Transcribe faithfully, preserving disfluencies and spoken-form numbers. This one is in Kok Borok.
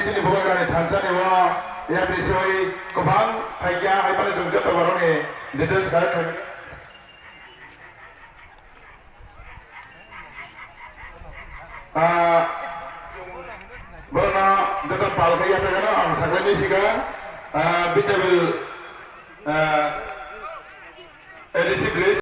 Chini Bubagrani thansa ni o yapri soi kwbang phaikya, hai phano chwng joto borokni details collect khaikha. Ah, borokno joto pal khe yachakheno ang sakhlaini sikha, ah, Bidyabil, ah, A D C village.